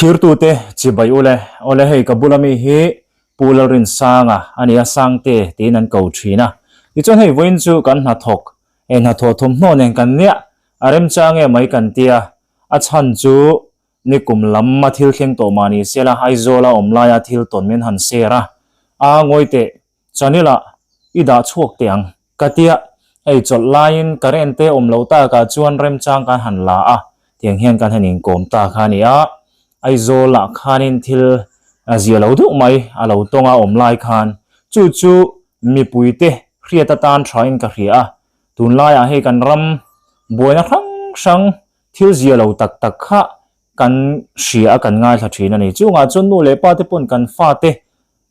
Thirtute chibai ule, awle hei ka bula mi hi Pu Lalrinsanga a nia Sangte tiin an ko thin a. Tichuan hei vawiin chu kan hnathawk, hei hnathawh thawmhnaw nen kan nia, a remchang em mai kan tia, a chhan chu nikum lam a thil thleng tawh mah ni sela Aizawla awm laia thil tawn min han share a, a ngawi teh Channel ah i dah chhuak teh ang ka tia, hei chawlh laiin current te awm loh takah chuan remchang kan han la a, tiang hian kan han inkawm ta kha a ni a, Aizawl ah khanin thil a zia lo deuh mai a lo tawng a awm lai khan chu chu mipui te hriat atan tha in ka hria a, tunlaiah hei kan ram buaina hrang hrang thil zia lo tak tak kha kan hria a kan ngaithla thin a ni. Chungah chuan nu leh pa te pawn kan fate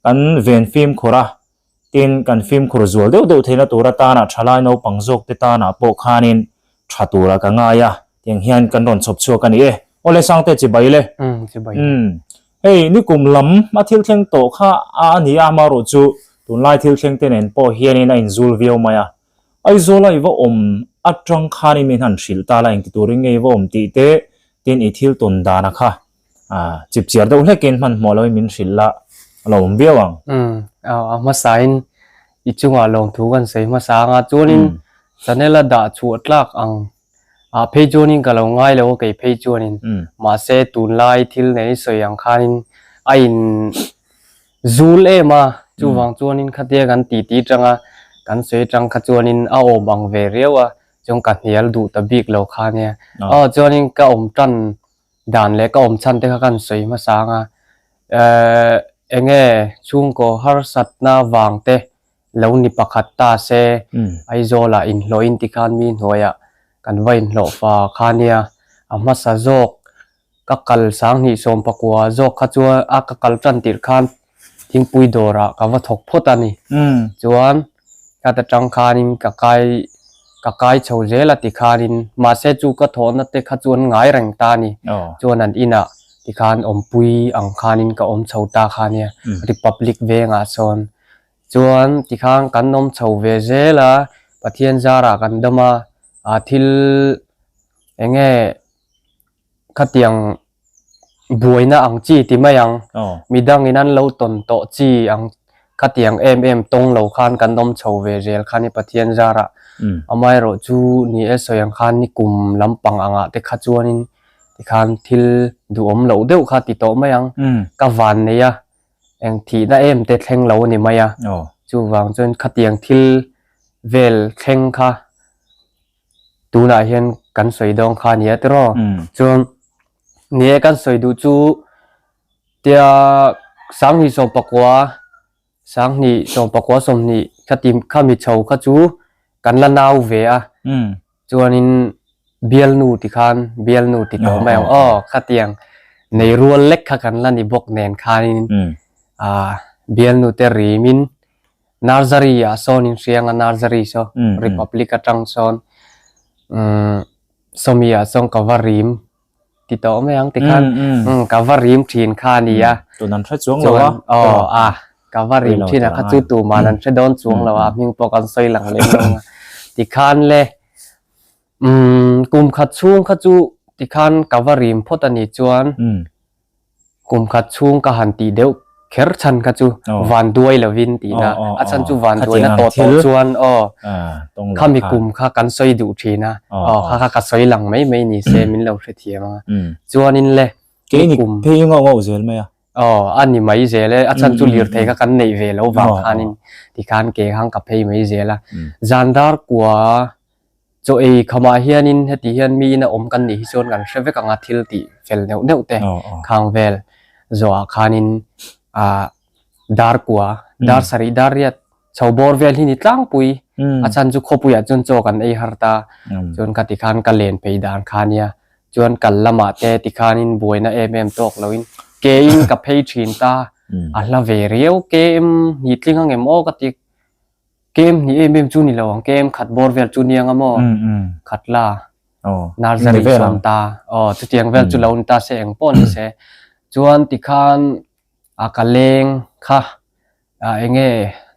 kan ven fimkhur a, tin kan fimkhur zual deuh deuh theihna tur atana thalai naupang zawk te tanah pawh khanin tha tura ka ngai a, tiang hian kan rawn chhawp chhuak a ni e. Awle Sangte chibai le. Umm chibai le. Umm hei nikum lam a thil thleng tawh kha a a ni a, amaherawh chu tunlai thil thleng te nen pawh hianin a inzul viau mai a. Aizawla i va awm atang khanin min han hrilh ta la engti turin nge i va awm tih te tin i thil tawn dana kha chip chiar deuh hlekin hmanhmawh loin min hrilh la a lo awm viau ang. Umm a hmasain i chungah lawmthu kan sawi hmasa anga chuanin channel a dah chhuah tlak ang ah phei chuanin ka lo ngai lo a kei phei chuanin mahse tunlai thil nei i sawi ang khanin a in zul em a chuvang chuanin khatia kan titi tanga kan sawi tang kha chuanin a awm ang ve riau a chuan ka hnial duh ta bik lo kha nia aw chuanin ka awm tan dan leh ka awm chhan te kha kan sawi hmasa anga ehh enge chhungkaw harsatna vang te lo ni pakhat ta se Aizawlah inhlawhin tikhan mi hnuaiah kan va inhlawh fa kha nia a hmasa zawk ka kal 2019 zawk kha chuan a ka kal tan tirh khan thingpui dawrah ka va thawk phawt a ni. Chuan khata tang khanin ka kai ka kai chho zel a tikhanin mahse chu ka thawhna te kha chuan ngai reng ta a ni. Chuan an inah tikhan awmpui ang khanin ka awm chho ta kha nia Republic vengah sawn. Chuan tikhan kan awm chho ve zel a Pathian zarah kan dam a ah thil eng nge Khatiang buaina ang chi ti mai ang. Midangin an lo tawn tawh chi ang khatiang em em tawng lo khan kan awm chho ve zel kha ni Pathian zarah. Amaherawh chu ni e sawi ang khan ni kum lampang angah te kha chuanin tikhan thil duhawm loh deuh kha ti tawh mai ang. Ka van nei a, eng thihna em te thleng lo a ni mai a. Chuvang chuan khatiang thil vel thleng kha. Tunah hian kan sawi dawn kha nia tiraw? Chuan ni e kan sawi duh chu tia 2019 2019 20 kha ti kha mi chho kha chu kan la nau ve a chuanin bialnu ti khan bialnu ti tawh mai ang aw khatiang nei rual lek kha kan la ni bawk nen khanin ah bialnu te rimin Nursery ah sawn in hriang a nursery saw Republic atang sawn umm sawmi ah sawn ka va rim ti tawh mai ang tikhan umm ka va rim thin kha a ni a tun an hre chuang lo a aw a ka va rim thin a kha chu tuman an hre dawn chuang lo a hming pawh kan sawi lang lem lo a tikhan le umm kum khat chhung kha chu tikhan ka va rim phawt a nih chuan Kum khat chhung ka han tih deuh kher chhan kha chu van duai lovin tihna a chhan chu van duaina tawh tawh chuan aw khami kum kha kan sawi duh thin a aw kha kha ka sawi lang mai mai ni se min lo hrethiam a chuanin le kum phei ngauh ngauh zel mai a aw a ni mai zel e a chhan chu lirthei kha kan neih ve lo vang khanin tikhan ke khan ka phei mai zel a zan dar kua Chaw ei khamah hianin heti hian mi ina awm kan nih hi chuan kan hre vek ang a thil tih fel neuh neuh te khang vel zawhah khanin ah dar kua dar sarih dar riat chho bawr vel hi ni tlangpui a chhan chu khawpuiah chuan chaw kan ei har ta chuan khati khan ka len phei dan kha nia chuan kal lamah te tikhanin buaina em em tawk loin ke in ka phei thin ta a hla ve riau ke em ni tling ang em aw ka ti. Kem hnih em em chu ni lo ang, kem khat bawr vel chu niang a maw? Khat la, nursery sawn ta, aw chutiang vel chu lo ni ta se eng pawh ni se. Chuan tikhan a ka leng kha eng nge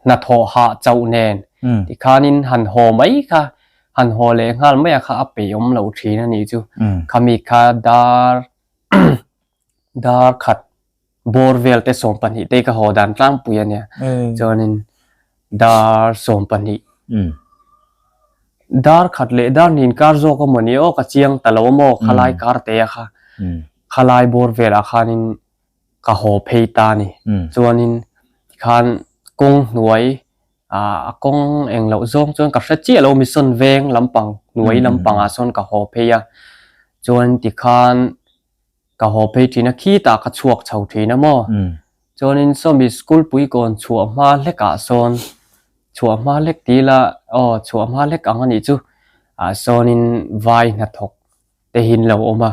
hnathawh hah chauh nen tikhanin han haw mai kha, han haw leh nghal mai a kha a peih awm loh thin a nih chu. Khami kha dar. Dar khat bawr vel te 12 te ka haw dan tlangpui a nia. Chuanin dar 12 dar khat leh dar hnih inkar zawk a maw ni aw ka chiang ta lo a maw khalai kar te a kha khalai bawr velah khanin ka haw phei ta a ni. Chuanin tikhan kawng hnuai ah a kawng eng loh zawng chuan ka hre chiah lo mission veng lampang hnuai lampangah sawn ka haw phei a chuan tikhan ka haw phei thin a khitah ka chhuak chho thin a maw chuanin sawmi school pui kawn chhuah hma hlekah sawn chhuah hma hlek ti ila aw chhuah hma hlek ang a nih chu ah sawnin vai hnathawk te hi an lo awm a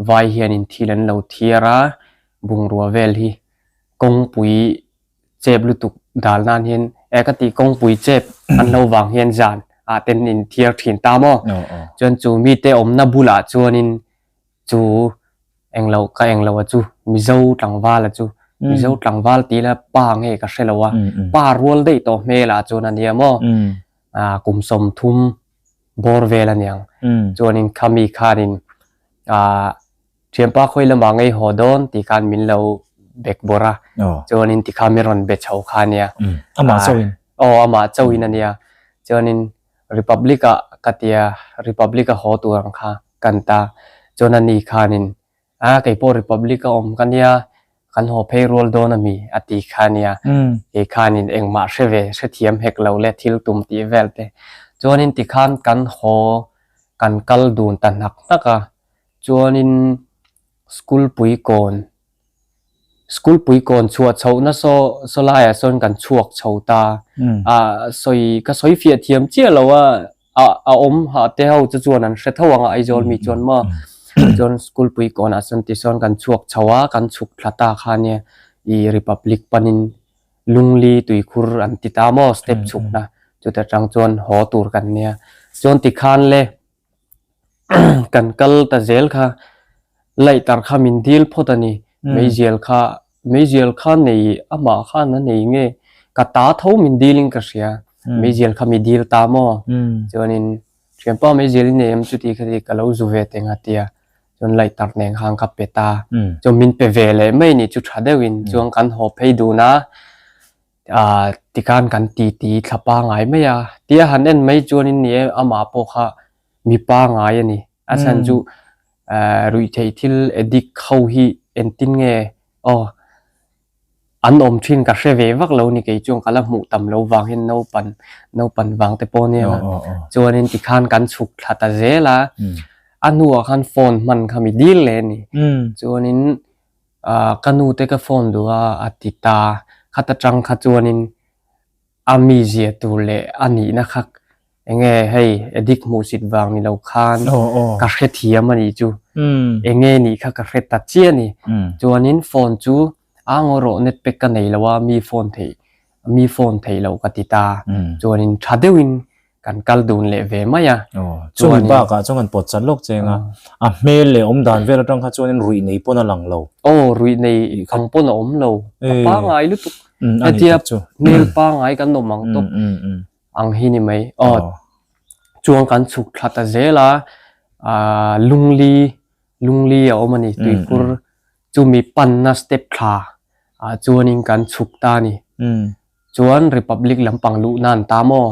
vai hianin thil an lo thiar a bungrua vel hi kawngpui chep lutuk dal nan hian e ka tih kawngpui chep an lo vang hian zan ah ten in thiar thin ta maw chuan chu mite awmna bulah chuanin chu englo ka englo a chu Mizo tlangval a chu Mizo tlangval tih ila pa nge ka hre lo a pa rual daih tawh hmel ah chuan a nia maw ah kum 30 bawr vel a niang chuanin khami khanin ah Thianpa khawi lamah ngei haw dawn tih khan min lo bek bawrh a, chuanin tikhan min rawn be chho kha a nia. Amah chauhin? Aw, amah chauhin a nia. Chuanin Republic-ah ka tia, Republic-a haw tur ang kha kan ta. Chuan ani khanin, A, kei pawh Republic-a awm ka nia, kan haw phei rual dawn a mi? a ti kha a nia. Kei khanin engmah hre ve, hrethiam hek lo le thil tum tih vel te. Chuanin tikhan kan haw, kan kal dun ta hnak hnak a. Chuanin school pui kawn school pui kawn chhuah chhohna saw saw laiah sawn kan chhuak chho ta a sawi ka sawi fiah thiam chiah lo a a a awm hah te ho chu chuan an hre tho ang a Aizawl mi chuan maw chuan school pui kawnah sawn tisawn kan chhuak chho a kan chhuk thla ta kha nia ih republic panin Lungli tuikhur an ti ta maw step chhukna chuta tang chuan haw tur kan nia chuan tikhan le. Kan kal ta zel kha lighter kha min dil phawt a ni meizial kha meizial kha nei amah khan a nei nge ka ta tho min dil in ka hria meizial kha mi dil ta maw chuanin thianpa meizial i nei em chuti kha ti ka lo zu ve teng a tia chuan lighter nen khan ka pe ta chuan min pe ve leh mai ni chu tha deuhin chuan kan haw phei dun a. Aaa tikhan kan titi thla pangai mai a, tia han en mai chuanin ni e amah pawh kha mi pangai a ni. A chhan chu aaa ruihtheih thil addict ho hi engtin nge aw an awm thin ka hre ve vak lo ni kei chuan ka la hmuh tam lo vang hian naupan naupan vang te pawh nia chuanin tikhan kan chhuk thla ta zel a, a hnuah khan phone hman kha mi dil leh a ni. Chuanin. Ahh ka nu te ka phone duh a a ti ta. Khata tang kha chuanin a mizia tur leh a nihna kha eng nge hei addict hmuhsit vang ni lo khan ka hrethiam a nih chu. Eng nge nih kha ka hre ta chiah a ni. Chuanin phone chu a ngaw rawh net pack ka nei lo a mi phone theih mi phone theih loh ka ti ta. Chuanin tha deuhin kan kal dun leh ve mai a. Aw, chumi bakah chuan kan pawt chat lawk cheng a, a hmel leh awm dan vel atang kha chuanin ruih nei pawn a lang lo. Aw, ruih nei ang pawn a awm lo. A pangai lutuk. Hetia hmel pangai kan awm ang tawp ang hi ni mai. Aw, chuan kan chhuk thla ta zel a, ah lungli, lungli a awm a ni, tuikhur chumi panna step thla ah chuanin kan chhuk ta a ni. Chuan Republic lampang luh nan ta maw?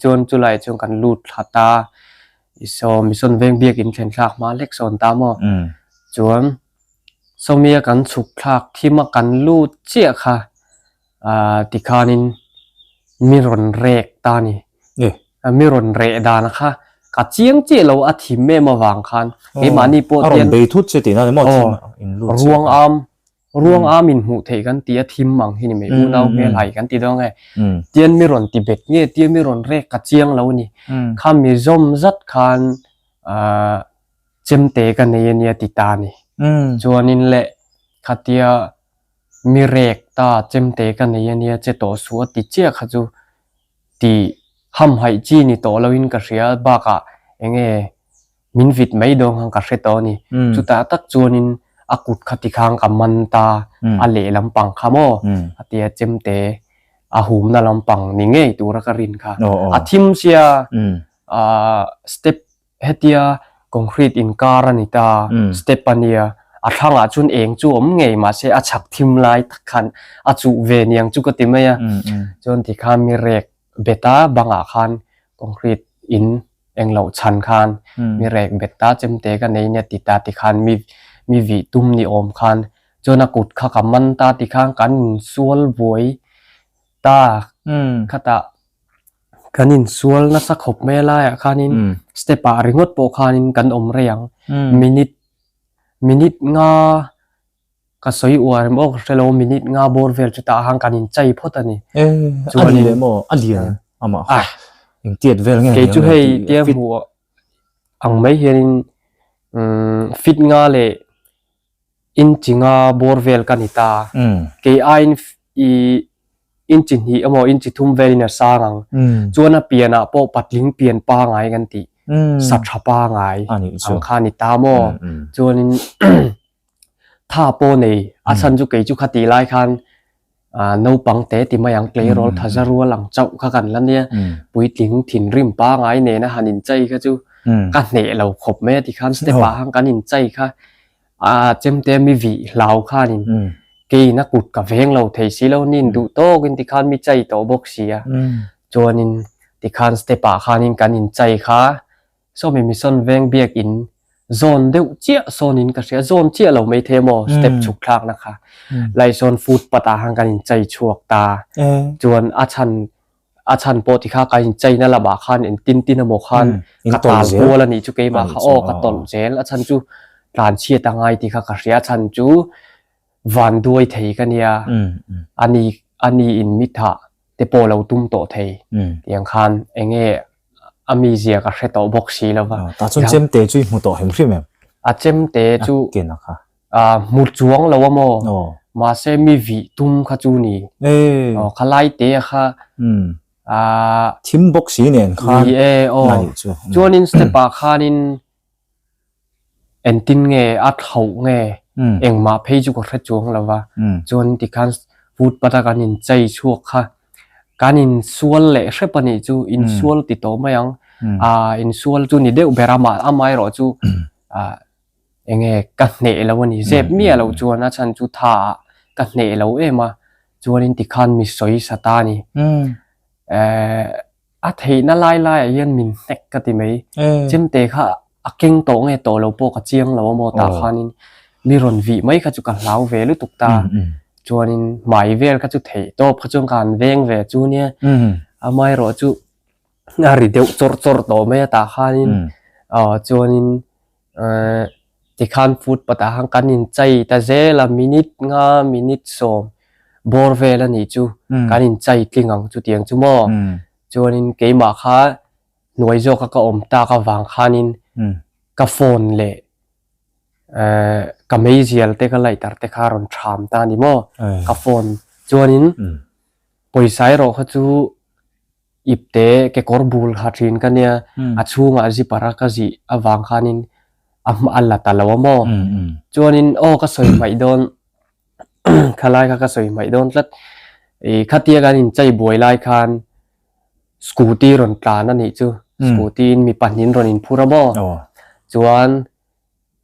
Chuan chulaiah chuan kan lut thla ta. Saw Mission Veng biakin thlen thlak hma hlek sawn ta maw? Chuan sawmia kan chhuk thlak thim a kan lut chiah kha ah tikhanin mi rawn rek ta a ni. Mi rawn reh dan kha ka chiang chiah lo a thim em avang khan keimahni pawh tian. A rawn bei thut che tihna ni maw? Ruang am Ruang am in hmuh theih kan ti a thim ang hi ni mai unau hmel hai kan ti dawn nge tian mi rawn ti bet nge tian mi rawn rek ka chiang lo a ni kha mi zawm zat khan ahh chemte ka nei a nia ti ta a ni chuanin leh khatia mi rek ta chemte ka nei a nia che tawh suh a ti chiah kha chu tih hamhaih chi ni tawh lo in ka hria bakah eng nge. Min vit mai dawn khan ka hre tawh a ni. Chutah tak chuanin a kut kha tikhang ka man ta, a leh lampang kha maw a tia chemte a humna lampang ni ngei tura ka rin kha. A thim sia step hetia concrete inkar a ni ta, step a nia. A thlangah chuan eng chu awm ngei mahse a chhak thim lai tak khan a chuh ve niang chu ka ti mai a. Chuan tikhan mi rek bet a, bangah khan concrete in eng loh chhan khan mi rek bet ta chemte ka nei nia ti ta tikhan mi mi vih tum ni awm khan chuan a kut kha ka man ta tikhan kan insual buai ta khatah kan insual nasa khawp mai a laiah khanin step ah ringawt pawh khanin kan awm rei ang minute minute nga Ka sawi uar em aw ka hre lo, minute nga bawr vel chutah khan kan inchei phawt a ni. E, a ni leh maw? A lian amah kha. Engtiat vel nge Kei chu hei tia hmuh ang mai hianin fit nga leh inchi nga bawr vel ka ni ta. Kei aiin i inchi hnih emaw inchi thum velin a sang ang. Chuan a pianah pawh patling pian pangai kan tih, sa tha pangai ang kha a ni ta maw? Chuanin Tha pawh nei, a chhan chu kei chu kha tih lai khan naupang te ti mai ang, tleirawl tha za rual ang chauh kha kan la nia, puitling thinrim pangai nena han inchei kha chu ka hneh lo khawp mai a ti khan step ah khan kan inchei kha a chemte mi vih hlau khanin keiin a kut ka veng lo thei si lo nin duh tawkin tikhan mi chei tawh bawk si a, chuanin tikhan step ah khanin kan inchei kha. Sawmi Mission veng biakin zawn deuh chiah sawnin ka hria, zawn chiah lo mai thei maw step chhuk thlakna kha. Lai sawn footpath ah khan kan inchei chhuak ta. Chuan a chhan a chhan pawh tikha kan incheina lamah khan engtin tin emaw khan ka tal kual a nih chu keimah kha aw ka tawlh zel. A chhan chu tlan chhiat a ngai tih kha ka hria, a chhan chu vanduai thei ka nia, ani ani in mi thah te pawh lo tum tawh thei tiang khan enge a mizia ka hre tawh bawk si lo va. Tah chuan chemte chu i hmu tawh hem hrim em? A chemte chu a hmu chuang lo a maw? Mahse mi vih tum kha chu ni. Khalai te kha a thim bawk si nen khan. Ni e aw. Chuanin step ah khanin Engtin nge a thlauh nge engmah phei chu ka hre chuang lo va, chuan tikhan footpath a kan inchei chhuak kha kan insual leh hrep a nih chu, insual ti tawh mai ang, ah insual chu ni deuh ber a mah amaherawh chu ah enge ka hneh lo a ni, zep miah loh chuan a chhan chu tha ah ka hneh lo em a, chuanin tikhan mi sawi sa ta a ni, eh. A theihna lai laiah hian min hnek ka ti mai. Chemte kha a keng tawh nge tawh lo pawh ka chiang lo a maw tah khanin mi rawn vih mai kha chu ka hlau ve lutuk ta. Chuanin hmai vel kha chu theih tawp kha chuan ka han veng ve chu nia. Amaherawh chu a ri deuh chawrh chawrh tawh mai a tah khanin aw chuanin Tikhan footpath ah khan kan inchei ta zel a, minute nga minute sawm bawr vel a nih chu kan inchei tling ang chutiang chu maw. Chuanin keimah kha hnuai zawka ka awm tak avang khanin ka phone leh ka meizial te ka lighter te kha a rawn tham ta a ni maw ka phone. Chuanin pawisa erawh kha chu Ipte kekawr bul kha thin ka nia, a chhungah zipper a ka zih avang khanin a hma a la ta lo a maw? Chuanin aw ka sawi hmaih dawn khalai kha ka sawi hmaih dawn tlat. Ih khatia kan inchei buai lai khan scooty rawn tlan a nih chu, scooty in mi pahnih rawn inphur a maw? Chuan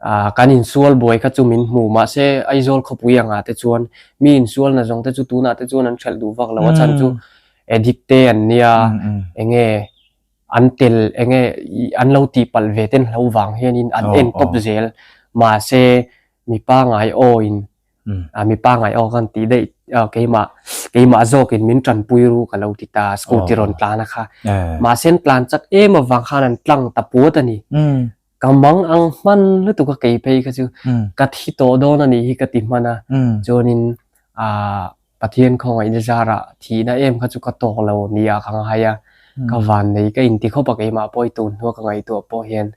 Ah kan insual buai kha chu min hmu mahse Aizawl khawpui angah te chuan mi insual na zawng te chu tunah te chuan an hrelh duh vak lo a chhan chu addict te an nia enge an tel enge an lo tih palh ve ten hlo vang hianin an en tawp zel mahse mi pangai aw in ah mi pangai aw kan tih daih keimah keimah zawkin min tanpui ru ka lo ti ta scooty rawn tlan a kha mahse an tlan chak em avang khan an tlang ta puat a ni. Ka mang ang hman lutuk a kei phei kha chu ka thi tawh dawn a nih hi ka ti hman a, chuanin aah Pathian khawngaihna zarah thihna em kha chu ka tawk lo nia ka ngai a, ka vannei ka inti khawp a keimah pawh i tun hnua ka ngaihtuah pawh hian.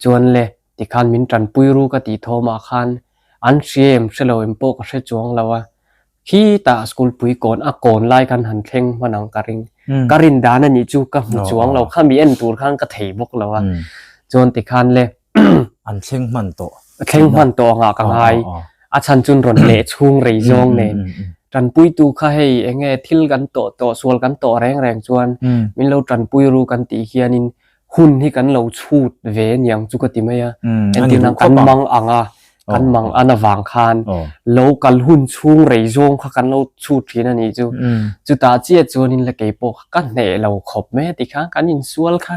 Chuan le tikhan min tanpui ru ka tih thawmah khan an hria em hre lo em pawh ka hre chuang lo a, Khitah school pui kawn a kawn lai khan han thleng hman ang ka ring. Ka rin dan a nih chu ka hmu chuang lo kha mi en tur khan ka thei bawk lo a. Chuan tikhan le. An thleng hman tawh. Thleng hman tawh angah ka ngai. A chhan chun rawn leh chhung rei zawng nen. Tanpuitu kha hei enge thil kan tawh tawh sual kan tawh reng reng chuan min lo tanpui ru kan tih hianin hun hi kan lo chhut ve aniang chu ka ti mai a. Entirna kan mang ang a. Kan mang an avang khan lo kal hun chhung rei zawng kha kan lo chhut thin a nih chu. Chutah chiah chuanin la kei pawh ka hneh lo khawp mai a ti khan kan insual kha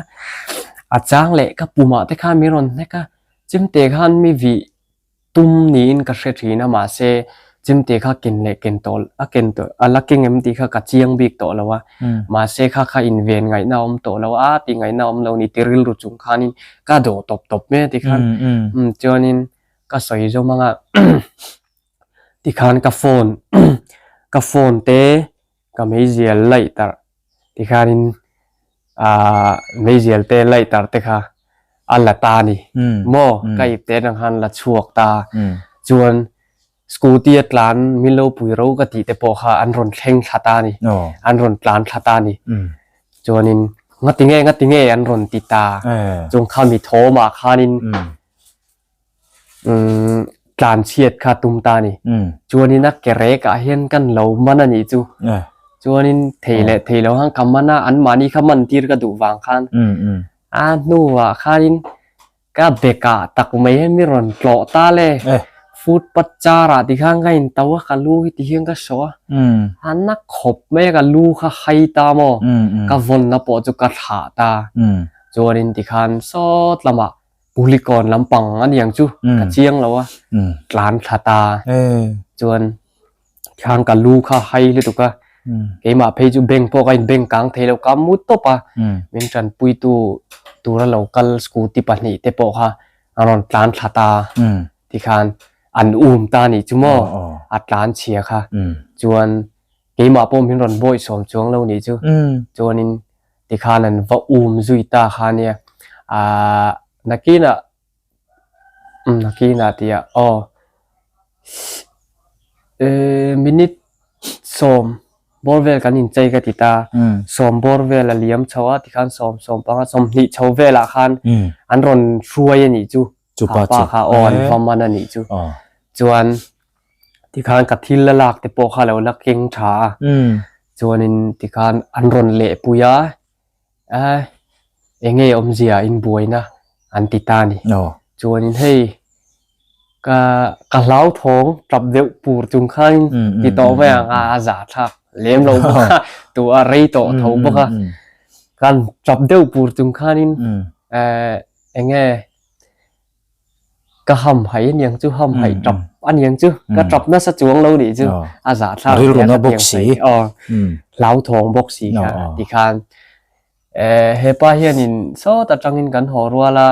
a chang leh ka pumah te khan min rawn hnek a, chemte khan mi vih tum niin ka hre thin a mahse chemte kha ken leh ken tawh a ken tawh a la keng em tih kha ka chiang bik tawh lo a mahse kha kha inven ngaihna a awm tawh lo a tih ngaihna a awm lo ni ti rilru chung khanin ka dawh tawp tawp mai a ti khan umm chuanin ka sawi zawm anga tikhan ka phone ka phone te ka meizial laih tarh tikhanin aah meizial te laih tarh te kha a la ta a ni maw ka ip te atang khan la chhuak ta chuan scooty a tlan min lo pui ro ka tih te pawh kha an rawn thleng thla ta a ni an rawn tlan thla ta a ni chuanin ngati nge ngati nge an rawn ti ta chung kha mi thawmah khanin umm tlan chhiat kha tum ta a ni chuanin a ke rek ah hian kan lo man a nih chu chuanin thei leh thei lo khan ka man a anmahni kha man tir ka duh vang khan a hnuah khanin Ka bekah tak mai hian mi rawn tlawh ta le. Footpath char ah tikhan ka in to a, ka lu hi tihian ka sawh a. A na khawp mai a, ka lu kha hai ta maw? Ka vawnna pawh chu ka thlah ta. Chuanin tikhan sawt lamah Kulikawn lampang a niang chu ka chiang lo a, tlan thla ta. Chuan Khang ka lu kha hai lutuk a, keimah phei chu bank pawh ka in bank kang thei lo, ka mu tawp a, min tanpuitu tura lo kal scooty pahnih te pawh kha a rawn tlan thla ta tikhan an um ta nih chu maw a tlan chhia kha chuan keimah pawh min rawn bawih sawm chuang lo nih chu chuanin tikhan an va um zui ta kha nia ahh nakinah Nakinah tih ah aw eh minute sawm bawr vel kan inchei ka ti ta sawm bawr vel a liam chho a tikhan sawm sawm panga sawmhnih chho velah khan an rawn hruai a nih chu a pa kha aw an va man a nih chu chuan tikhan ka thil la lak te pawh kha lo la keng tha a chuanin tikhan an rawn lehpui a. A enge awmzia inbuaina an ti ta a ni. Chuanin hei ka ka hlauthawng tap deuh pur chung khanin ti tawh mai ang a a zah thlak lem lo bawk a tu a rei tawh tho bawk a kan tap deuh pur chung khanin eh enge Ka hamhaih aniang chu hamhaih tap aniang chu ka tap nasa chuang lo nih chu a zahthlak rilru na bawk si aw hlauthawng bawk si kha tikhan eh hepa hianin sawt atangin kan haw rual a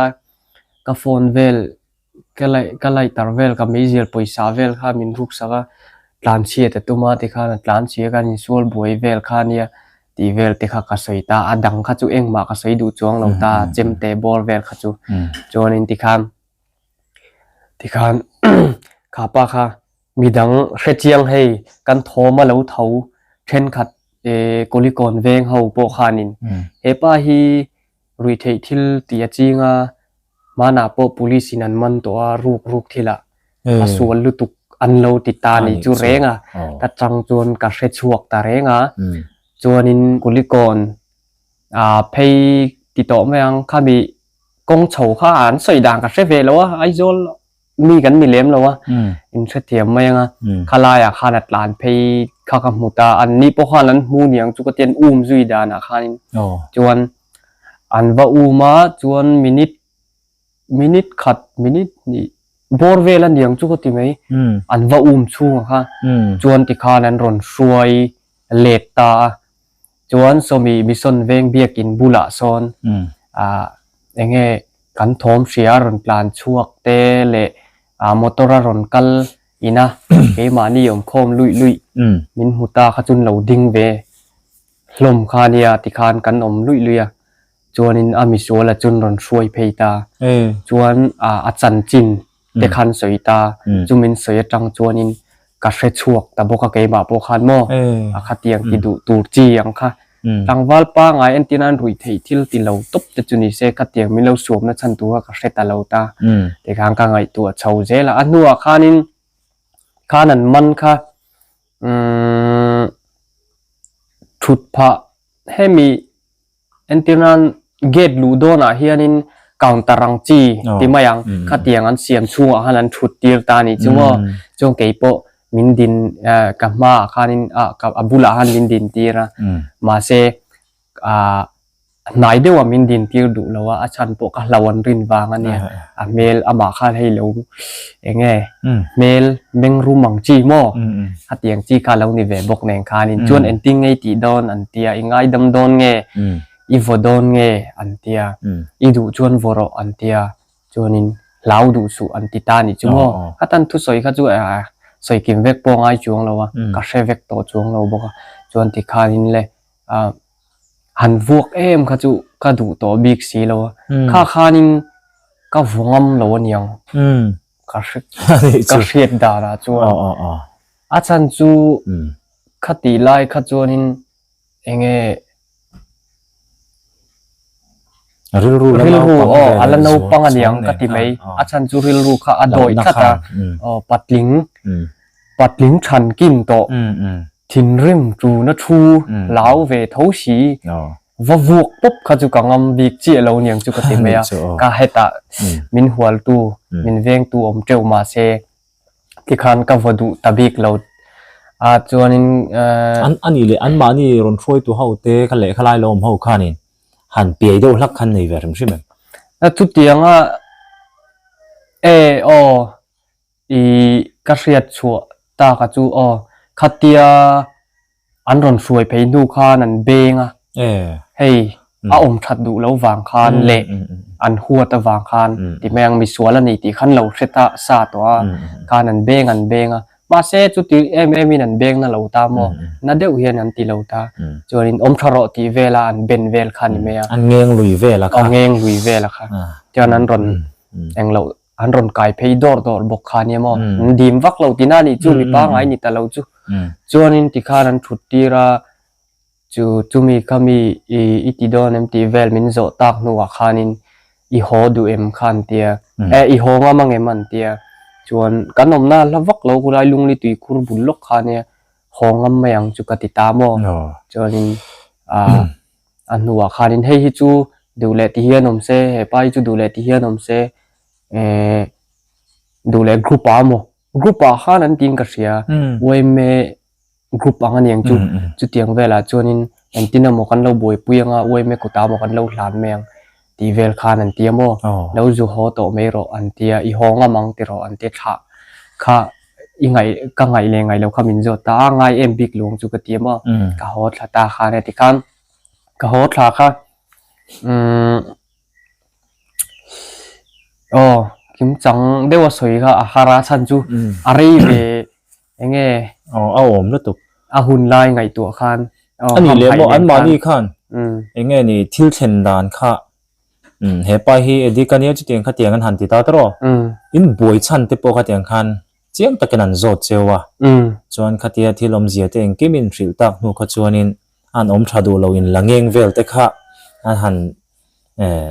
ka phone vel ka laih ka lighter vel ka meizial pawisa vel kha min ruk sak a tlanchhiat a tum a tikhan a tlanchhia khan insual buai vel kha ania tih vel te kha ka sawi ta a dang kha chu engmah ka sawi duh chuang lo ta chemte bawr vel kha chu chuanin tikhan tikhan kha pa kha midang hrechiang hei kan thawm a lo tho thenkhat eh Kulikawn veng ho pawh khanin hepa hi ruihtheih thil tih a ching a, hmanah pawh police in an man tawh a, ruk ruk thil ah a sual lutuk an lo ti ta nih chu reng a, ta chang chuan ka hre chhuak ta reng a, chuanin Kulikawn ah phei ti tawh mai ang, khami kawng chho kha an sawi dan ka hre ve lo a, Aizawl mi kan ni lem lo a, in hrethiam mai ang a, khalaiah khan a tlan phei kha ka hmu ta, an ni pawh khan an hmu niang chu ka ti an um zui danah khanin chuan an va um a chuan minute minute khat minute hnih bawr vel a niang chu ka ti mai an va um chhungah kha chuan tikhan an rawn hruai let ta a chuan sawmi mission veng biakin bulah sawn ah eng nge kan thawm hria a rawn tlan chhuak te leh ah motor a rawn kal ina keimahni awmkhawm luih luih min hmu ta kha chuan lo ding ve hlawm kha nia tikhan kan awm luih luih a chuanin a misual a chun rawn hruai phei ta chuan ah a chanchin te khan sawi ta chu min sawi atang chuanin ka hre chhuak ta bawk a keimah pawh khan maw a khatiang ti duh tur chi ang kha tlangval pangai entir nan ruih theih thil ti lo tawp te chu ni se khatiang min lo suamna chhan tur kha ka hre ta lo ta tikhan ka ngaihtuah chho zel a a hnuah khanin khan an man kha umm thut phah hemi. Entir nan gate luh dawnah hianin counter ang chi ti mai ang khatiang an siam chhungah khan an thut tir ta a nih chu maw chuan keipawh min din ka hmaah khanin ah a bulah khan min din tir a mahse ah hnai deuha min din tir duh lo a a chhan pawh ka hlo an rin vang a nia a hmel amah khan hei lo eng nge hmel meng rum ang chi maw khatiang chi kha lo ni ve bawk nen khanin chuan engtin nge i tih dawn an tia i ngaidam dawn nge i vaw dawn nge an tia i duh chuan vaw rawh an tia chuanin hlau duh suh an ti ta a nih chu maw ka tan thusawi kha chu sawi kim vek pawh a ngai chuang lo a ka hre vek tawh chuang lo bawk a chuan tikhanin le ah han vuak em kha chu ka duh tawh bik si lo a kha khanin ka vaw ngam lo aniang ka hre ka hriat danah chuan a chhan chu khatih lai kha chuanin eng nge Rilru la rilru naupang aw ve a la leh zual naupang aniang chuang ka nen ti khan mai aw a chhan chu rilru kha a dawih hlauhna tlat a khan umm aw patling umm patling than kin tawh umm umm thinrim tuna thu umm hlau ve tho si aw va vuak pawp kha chu ka ngam bik chiah lo aniang chu ka ti mai anih a chu aw ka hetah umm min hualtu umm min vengtu awm teuh mahse Tikhan ka vaw duh ta bik lo a chuanin eh. An a nih leh anmahni rawn hruaitu ho te kha lehkha lai lo awm ho khanin han piai deuh hlak khan nei ve hrim hrim em? Chutianga e aw i ka hriat chhuah tak a chu aw khatia An rawn hruai phei hnu khan an beng a, hei a awm that duh lo vang khan leh an huat avang khan ti mai ang misual a ni tih khan lo hre ta sa tawh a, khan an beng an beng a, mahse chuti em em in an beng na lo ta maw, na deuh hian an ti lo ta, chuanin awm tha rawh tih vela an ben vel kha ni mai a. An ngeng lui vel a kha. Aw ngeng lui vel a kha. Chuan an rawn englo an rawn kai phei dawr dawr bawk kha nia maw an dim vak lo tina nih chu mi pangai ni ta lo chu chuanin tikhan an thut tir a chu chumi kha mi i i ti dawn em tih vel min zawh tak hnuah khanin i haw duh em kha an tia eh i haw ngam ang em an tia chuan kan awmna hla vak lo khulai lungli tuikhur bul lawk kha nia haw ngam mai ang chu ka ti ta maw chuanin ah A hnuah khanin hei hi chu duh leh ti hian awm se, hepa hi chu duh leh ti hian awm se, eh duh leh group ah maw, group ah khan an tiin ka hria, yma group ang a niang chu, chutiang velah chuanin engtin emaw kan lo buaipui anga yma kutah emaw kan lo hlan mai ang tih vel khan an ti a maw, lo zu haw tawh mai rawh an ti a, i haw ngam ang ti rawh an ti a thlah kha i ngaih ka ngaih leh ngaih lo kha min zawt ta a, ngai em bik luang chu ka ti a maw, ka haw thla ta khan e tikhan ka haw thla kha umm aw kim chang deuh a sawi kha a har a chhan chu a rei ve eng nge aw a awm lutuk a hun lai ngaihtuah khan aw a nih leh maw anmahni khan eng nge ni thil thlen dan kha Umm hepa hi Eddie ka nia chutiang khatiang an han ti ta tawh in buai chhan te pawh khatiang khan chiang takin an zawt cheu a chuan khatia thil awmzia te engkim in hrilh tak hnu kha chuanin an awm tha duh lo in la ngeng vel te kha an han eh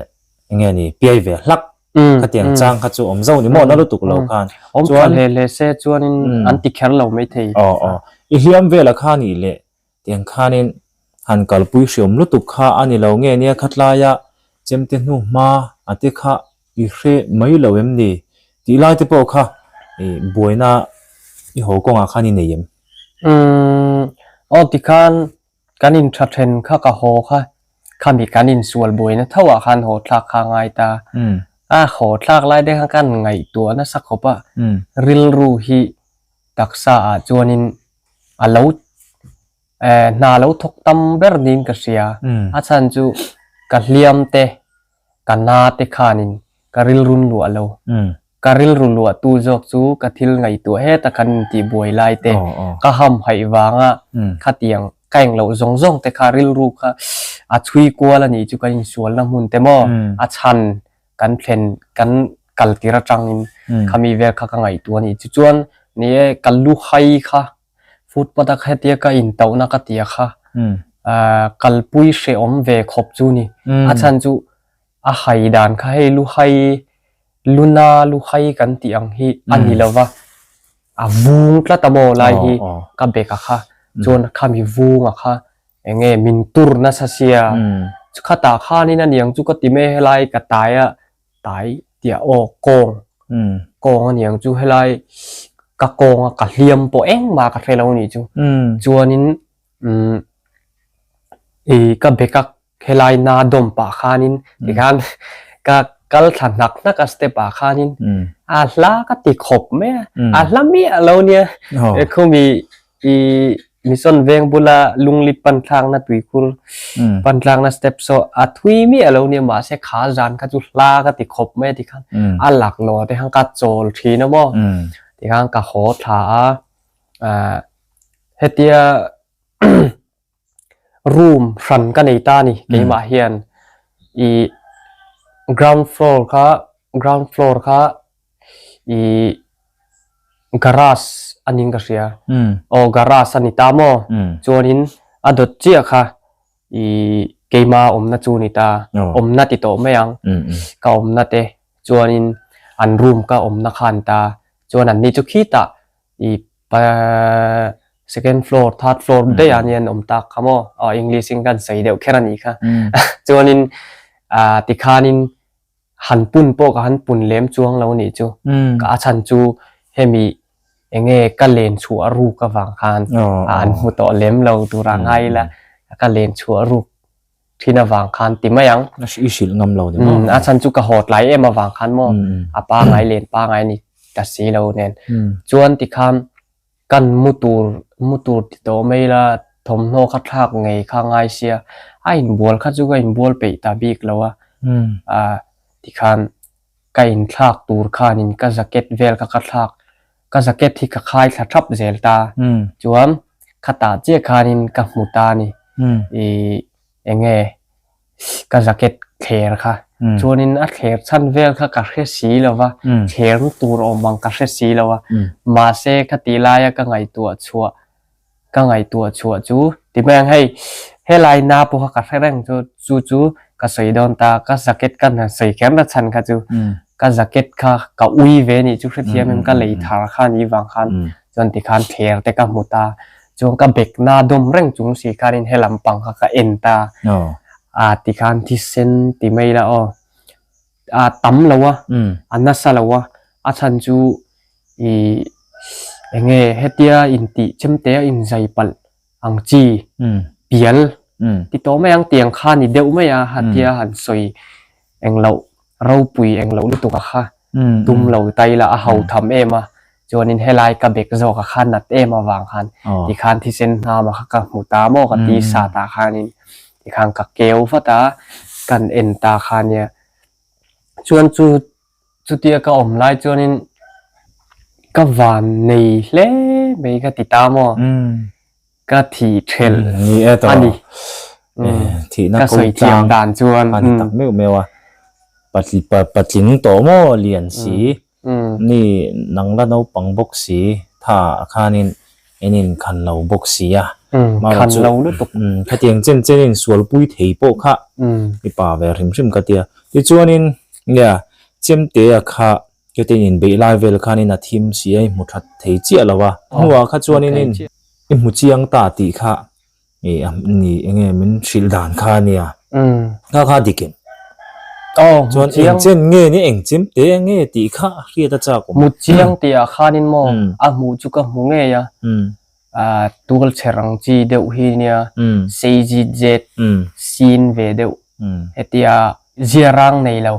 enge ni piai ve hlak khatiang chang kha chu awm zo ni maw na lutuk lo khan awm tha hle hle se chuanin an ti kher lo maithei aw aw i hliam vel a kha nih leh Tiang khanin han kalpui hriawm lutuk kha a ni lo nge nia khatlaia chemte hnu hma a te kha i hre mai lo em ni tih lai te pawh kha i buaina i haw kawngah khan i nei em? Umm aw tikhan kan intha then kha ka haw kha khami kan insual buaina tho ah khan haw thlak kha a ngai ta a, haw thlak lai te khan kan ngaihtuah nasa khawp a, rilru hi taksa ah chuanin a lo eh hna lo thawk tam ber niin ka hria a chhan chu ka hliam te ka na te khanin ka rilrun luah lo ka rilru luah tu zawk chu ka thil ngaihtuah heta kan intih buai lai te ka hamhaih vanga khatiang ka eng loh zawng zawng te kha rilru kha a chhui kual a nih chu kan insualna hmun te maw a chhan kan thlen kan kal tir atangin khami vel kha ka ngaihtuah a ni. Tichuan ni e ka lu hai kha footpath a hetia ka intauhna ka tia kha ah kalpui hrehawm ve khawp chu ni. A chhan chu a hai dan kha hei lu hai luna lu hai kan tih ang hi a ni lova a vung tlat a maw lai hi ka bek a kha chuan khami vung a kha Eng nge min tur nasa sia, chukhatah khanin a niang chu ka ti mai helai ka tai a. Tai tih aw kawng kawng a niang chu helai ka kawng a ka hliam pawh engmah ka hre lo nih chu chuanin umm ih ka bag a helai na dawm pah khanin tikhan ka kal thla hnak hnak a step ah khanin a hla ka ti khawp mai a a hla miah lo nia khumi ih mission veng bula lungli pan thlakna tuikhur pan thlakna step saw a thui miah lo nia mahse kha zan kha chu hla ka ti khawp mai a tikhan a laklawh te khan ka chawl thin a maw tikhan ka haw thla a ah hetia room hran ka nei ta a ni keimah hian ih ground floor kha ground floor kha ih garage a ning ka hria aw garage a ni ta maw chuanin a dawt chiah kha ih keima awmna chu a ni ta awmna ti tawh mai ang ka awmna te chuanin an room ka awmna kha a ni ta chuan an ni chu khitah ih second floor third floor daih ah hian awm tak kha maw aw english in kan sawi deuh kher a nih kha chuanin ah tikhanin han pun pawh ka han pun lem chuang lo nih chu ka a chhan chu hemi enge ka len chhuah ruk avang khan an hmu tawh lem lo tur a ngai ila ka len chhuah ruk thin avang khan ti mai ang. I hrilh ngam lo ni maw? A chhan chu ka haw tlai em avang khan maw a pangai len pangai ni ta si lo nen. Chuan tikhan kan mu tur mu tur ti tawh mai ila thawmhnaw kha thlak ngei kha ngai sia a inbual kha chu ka inbual peih ta bik lo a tikhan ka inthlak tur khanin ka jacket vel kha ka thlak ka jacket hi ka khai thla thap zel ta chuan khatah chiah khanin ka hmu ta a ni ih enge ka jacket thler kha chuanin a thler chhan vel kha ka hre si lo va thler na tur awm ang ka hre si lo a mahse khati laia ka ngaihtuah chhuah ka ngaihtuah chhuah chu ti mai ang hei helai na pawh kha ka hre reng chu chu chu ka sawi dawn ta ka jacket ka hna sawi kher na chhan kha chu ka jacket kha ka ui ve nih chu hrethiam em ka lei thar kha ni vang khan chuan tikhan thler te ka hmu ta chuan ka bag na dawm reng chung si khanin he lampang kha ka en ta a tikhan thisen ti mai la aw a tam lo a a nasa lo a a chhan chu Ih enge hetia intih chemte a inzai palh ang chi pial ti tawh mai ang tiang kha ni deuh mai a hatia han sawi engloh ropui engloh lutuk a kha tum lo ta ila a ho tham em a chuanin helai ka bek zawk a kha nat em avang khan tikhan thisen hnam a kha ka hmu ta maw ka ti sa tah khanin tikhan ka keu vat a kan en ta kha nia chuan chu Chutia ka awm lai chuanin ka van nei hle mai ka ti ta maw? Ka thih thelh a ni. Thihna Ka sawi thiam dan chuan. A ni tak meuh meuh a. Patling tawh maw lian si. Ni nang la naupang bawk si tha khanin en in khan lo bawk si a. Khan lo lutuk. Khatiang chen chen in sualpui thei pawh kha i pa ve hrim hrim ka tia. Tichuanin nia Chemtea kha ketin in beih lai vel khanin a thim si a i hmu that thei chiah lo a. Hnuah kha chuanin in i hmu chiang ta tih kha Ih a ni enge min hrilh dan kha a nia. Kha kha dik em? Aw, Chuan eng chen nge ni eng chem te nge tih kha hriat a chak awm. Hmu chiang tih ah khanin maw a hmuh chu ka hmu ngei a. Ah tual chher ang chi deuh hi nia sei zit zet sin ve deuh hetia zia rang nei lo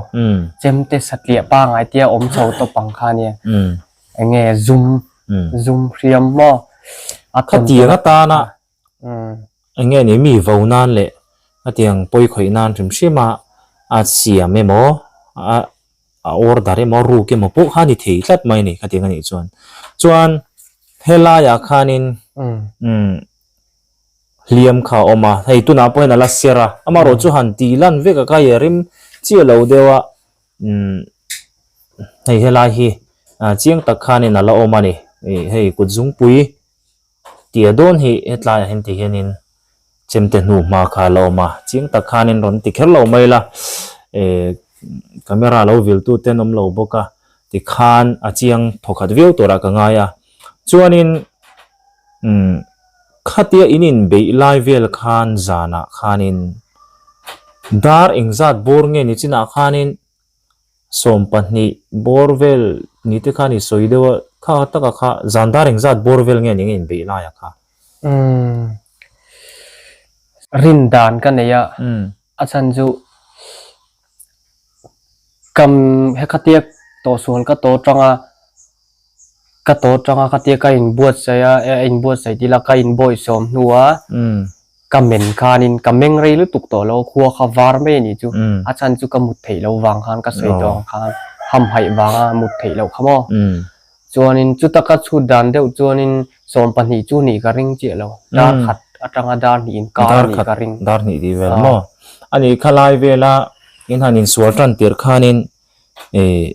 chemte satliah pangai tia awm chho tawp ang kha nia. Enge zum zum hriam maw a Khatiang atana Eng nge ni mi vo nan leh a tiang pawi khawih nan hrim hrim a a siam emaw a a order emaw a ruk emaw pawh kha a ni thei tlat mai a ni khatiang a nih chuan. Chuan helaiah khanin umm hliam kha a awm a hei tunah pawh hian a la ser a amaherawh chu han tih lan vek a kha i rim chiah lo deuh a umm hei helai hi chiang tak khanin a la awm a ni ih hei kut zungpui. Tia dawn hi hetlaiah hian ti hianin chemte hnu hma kha a la awm a, chiang tak khanin rawn ti kher lo mai la, eh camera lo vil tu te an awm lo bawk a, tikhan a chiang thawkhat viau turah ka ngai a, chuanin umm khatia in inbeih lai vel khan zanah khanin dar engzat bawr nge ni chinah khanin. 18 bawr vel ni te khan i sawi deuh a, kha taka kha zan dar engzat bawr vel nge ni nge inbeih laia kha? Umm rin dan ka nei a, a chhan chu kam hekhatia tawhsual ka tawh tanga ka tawh tanga khatia ka inbuatsaih a, a inbuatsaih tih ila ka inbawihsawm hnua ka men khanin ka meng rei lutuk tawh lo khua kha var mai a nih chu a chhan chu ka mut theih loh vang khan ka sawi tawh ang khan hamhaih vanga mut theih loh kha maw chuanin chuta ka chhut dan deuh chuanin 12 chu nih ka ring chiah lo dar khat atanga dar hnih inkar a nih ka ring dar hnih tih vel maw a nih kha lai vela in han insual tan tirh khanin ih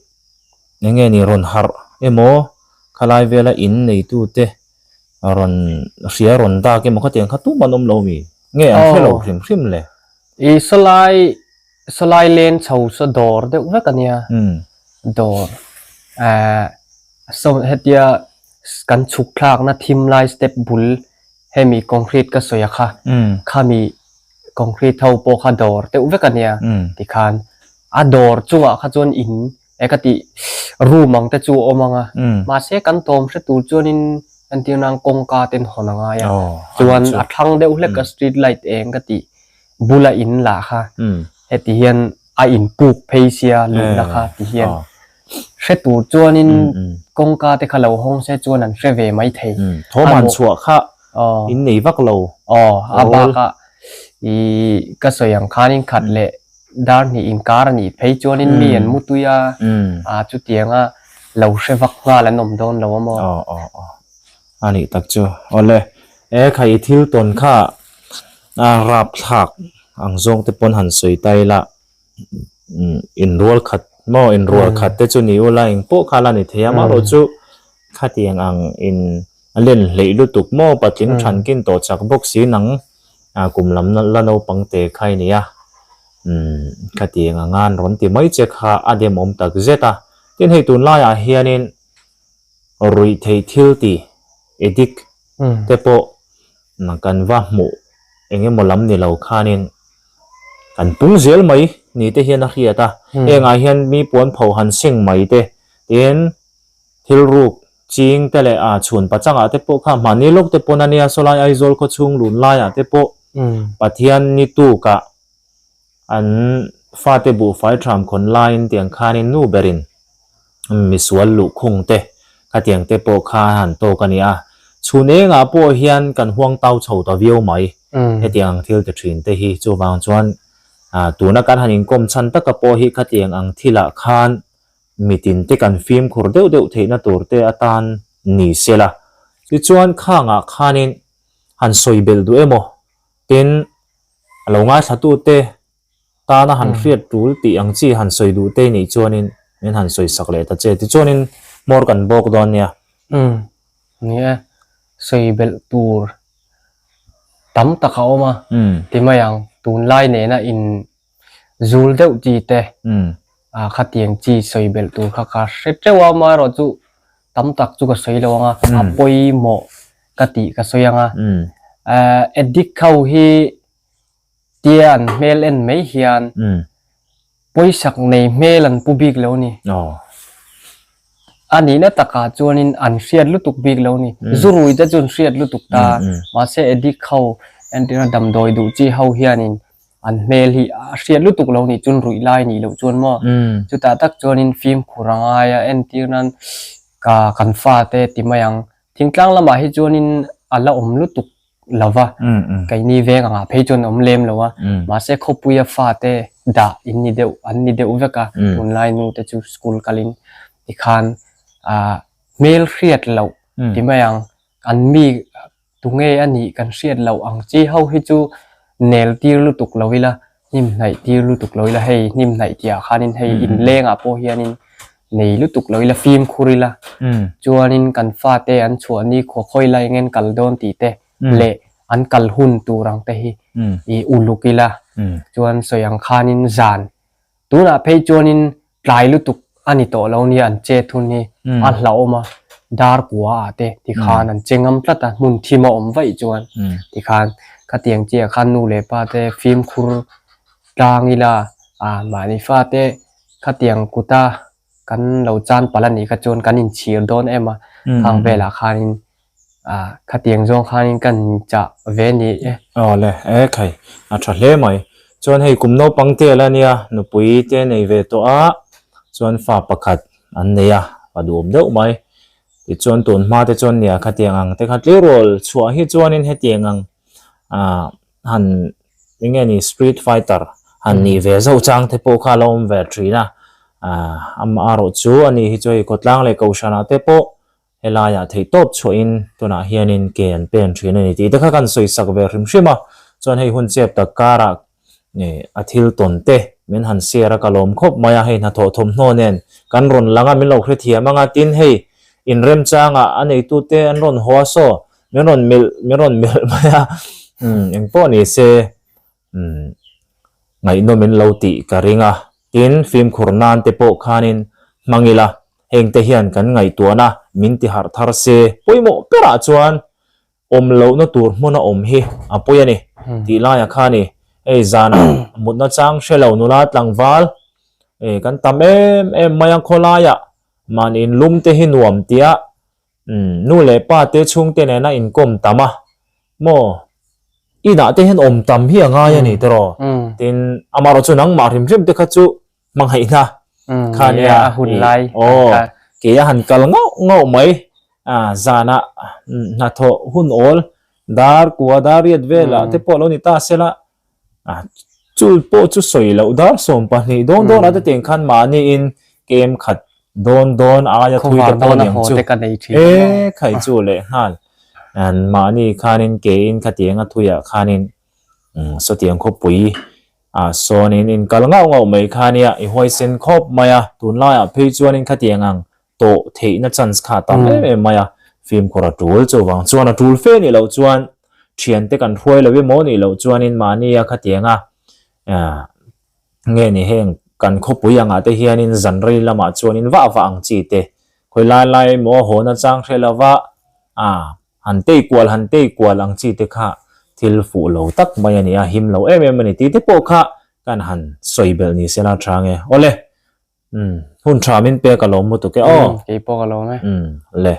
eng nge ni rawn harh emaw khalai vela in neitute rawn hria rawn dak emaw khatiang kha tum an awm lo mi nge an hre lo hrim hrim le. I sawlai sawlai len chho saw dawr deuh vek a nia dawr eh saw hetia kan chhuk thlakna thim lai step bul hemi concrete ka sawi a kha khami concrete ho pawh kha dawr deuh vek a nia tikhan a dawr chungah kha chuan in e ka tih room ang te chu a awm ang a mahse kan tawm hre tur chuanin entir nan kawngka ten hawn a ngai a chuan a thlang deuh hlek a street light eng ka tih bula in lah kha heti hian a in puk phei sia luhna kha ti hian hre tur chuanin kawngka te kha lo hawng se chuan an hre ve mai thei thawmhan chhuah kha in nei vak lo aw a bakah ih ka sawi ang khanin khat leh Dar hnih inkar a nih phei chuanin mi an mu tui a, a chutianga lo hre vak nghal an awm dawn lo a maw? Aw aw aw a nih tak chu. Awle, e kha i thil tawn kha a rapthlak ang zawng te pawn han sawi ta ila, inrual khat maw inrual khat te chu ni ula engpawh kha la ni thei a, amaherawhchu khatiang ang in a len hleih lutuk maw patling thankin tawh chak bawk si nang kum lam la naupang te kha i ni a, umm khatiang anga an rawn ti mai che kha a demawm tak zet a, tin hei tunlaiah hianin ruih theih thil ti addict te pawh kan va hmuh eng emaw lam ni lo khanin kan pung zel mai ni te hian a hriat a, hengah hian mi puan pho han seng mai te tin Thil ruk ching te leh a chhun pachangah te pawh kha hmahni lawk te pawn a nia, sawlai Aizawl khaw chhung lun laiah te pawh Pathian ni tukah an fate buhfai tham khawn laiin tiang khanin nu berin misual luhkhung te khatiang te pawh kha a han tawk a ni a. Chhun engah pawh hian kan huang tau chho ta viau mai hetiang ang thil ti thin te hi. Chuvang chuan tuna kan han inkawm chhan taka pawh hi khatiang ang thilah khan Mitin te kan fimkhur deuh deuh theihna tur te atan ni se la. Tichuan khangah khanin han sawi belh duh emaw tin a lo ngaithlatu te tana han hriat tul tih ang chi han sawi duh te nih chuanin min han sawi sak leh ta che. Tichuanin hmawr kan bawk dawn nia. Umm ni e, sawi belh tur tam tak a awm a ti mai ang. Tunlai nena in Zul deuh chi te ah khatiang chi sawi belh tur kha ka hre teuh a amaherawh chu tam tak chu ka sawi lo ang a a pawimawh ka tih ka sawi ang a eh addict ho hi tia an hmel en mai hian pawisak nei hmel an pu bik lo a ni. A nihna takah chuanin an hriat lutuk bik lo ni. Zurui te chu an hriat lutuk ta. Mahse addict ho entirna damdawi duh chi ho hianin an hmel hi a hriat lutuk lo nih chuan ruih lai nih loh chuan maw. Chutah tak chuanin fimkhur a ngai a entir nan ka kan fate ti mai ang. Thingtlang lamah hi chuanin a la awm lutuk lo va, keini veng angah phei chuan awm lem lo a, mahse khawpuia fate dah in ni deuh an ni deuh vek a, tunlai nu te chu school kalin tikhan ah hmel hriat loh ti mai ang, an mi tunge a nih kan hriat loh ang chi ho hi chu nel tir lutuk lo ila hnim hnaih tir lutuk lo ila hei hnim hnaih tih ah khanin hei inlengah pawh hianin nei lutuk lo ila fimkhur ila chuanin kan fate an chhuah ni khaw khawi lai ngen kal dawn tih te leh an kal hun tur ang te hi ih uluk ila chuan sawi ang khanin zan tunah phei chuanin tlai lutuk a ni tawh lo nia an che thun hi a hlauhawm a dar kua ah te tikhan an che ngam tlat a hmun thim a awm vaih chuan tikhan khatiang chiah khan nu leh pa te fimkhur tlang ila ah mahni fate. Khatiang kuta kan lo chan palh a nih kha chuan kan inchhir dawn em a, khang velah khanin ah khatiang zawng khanin kan inchah ve ni e. Aw le, e khai, a tha hle mai. Chuan hei kum naupang te la nia, nupui te nei ve tawh a, chuan fa pakhat an nei a, a duhawm deuh mai. Tichuan tun hma te chuan nia khatiang ang te kha tleirawl chhuah hi chuanin hetiang ang ah han eng nge ni street fighter han nih ve zauh chang te pawh kha a lo awm ve thin a, ah amaherawh chu a ni hi chu hei khawtlang leh kohhranah te pawh helaiah theih tawp chhuahin tunah hianin ke an pen thin a ni tih te kha kan sawi sak ve hrim hrim a, chuan hei hun chep tak karah a thil tawn te min han share a ka lawm khawp mai a, hei hnathawh thawmhnaw nen kan rawn lang a min lo hrethiam ang a, tin hei inremchangah a neitute an rawn haw a saw Min rawn melh min rawn melh mai a, umm engpawh ni se umm ngaihnawm in lo tih ka ring a, tin fimkhur nan te pawh khanin hmang ila heng te hian kan ngaihtuahna min ti harh thar se pawimawh berah chuan awm lohna tur hmuna awm hi a pawi a ni tih laiah khan i hei zanah mutna chang hre lo nula tlangval eh kan tam em em mai a khawlaiah mahni inlum te hi nuam tia Umm, nu leh pa te chhungte nena inkawm tam a, maw? Inah te hian awm tam hi a ngai a ni tiraw? Tin, amaherawh chu nangmah hrim hrim te kha chu hmangaihna kha nia. A hun lai. Aw, kei a han kal ngauh ngauh mai. A, zanah hnathawh hun awl dar kua dar riat velah te pawh lo ni ta sela, A chu pawh chu sawi loh dar 12 dawn dawn ah te tiang khan mahniin kem khat dawn dawn aia thui te pawh aniang chu e khai chu leh nghal an mahni khanin kein khatiang a thuiah khanin sawtiang khawpui ah sawnin in kal ngauh ngauh mai kha nia i huaisen khawp mai a tunlaiah phei chuanin khatiang ang tawh theihna chance kha a tam em em mai a, fimkhur a tul chuvang chuan a tul fe nih loh chuan thiante kan hruai lo emaw nih loh chuanin mahnia khatianga nge ni heng kan khawpui angah te hianin zan rei lamah chuanin vah vah ang chi te khawi lai lai emaw haw na chang hre lova a han tei kual han tei kual ang chi te kha thil fuh lo tak mai a ni a, him lo em em a ni tih te pawh kha kan han sawi belh ni sela tha nge awle. Umm hun tha min pek a lawm lutuk e aw. Kei pawh ka lawm e. Umm le.